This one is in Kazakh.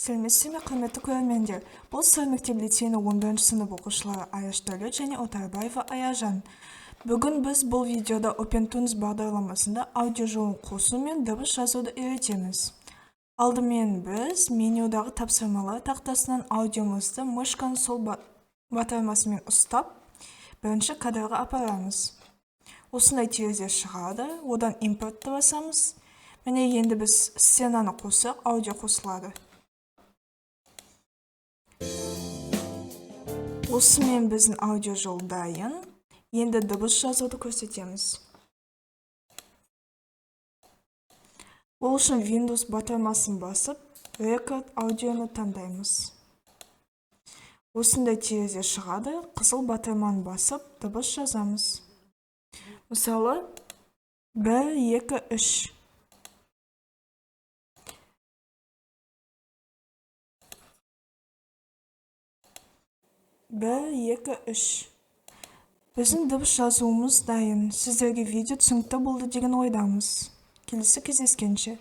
Сәлеметсіздер ме, құрметті көрермендер! Бұл Сыр мектеп лицейінің 11 сынып оқушылары Аяш Дәулет және Отарбаева Аяжан. Бүгін біз бұл видеода OpenToonz бағдарламасында аудиожолын қосу мен дыбыс жазуды үйретеміз. Алдымен біз менюдағы тапсырмалар тақтасынан аудиомызды мышканың сол батырмасымен ұстап, бірінші кадрға апарамыз. Осындай терезе шығады, одан импортты басамыз. Міне, енді біз сценаны қоссақ, аудио қосылады. Осымен біздің аудиожол дайын. Енді дыбыс жазуды көрсетеміз. Ол үшін Windows батырмасын басып, Record аудионы таңдаймыз. Осындай терезе шығады, қызыл батырманы басып, дыбыс жазамыз. Мысалы, 1, 2, 3. 1, 2, 3. Біздің дыбыс жазуымыз дайын. Сіздерге видео түсінікті болды деген ойдамыз. Келесі кездескенше.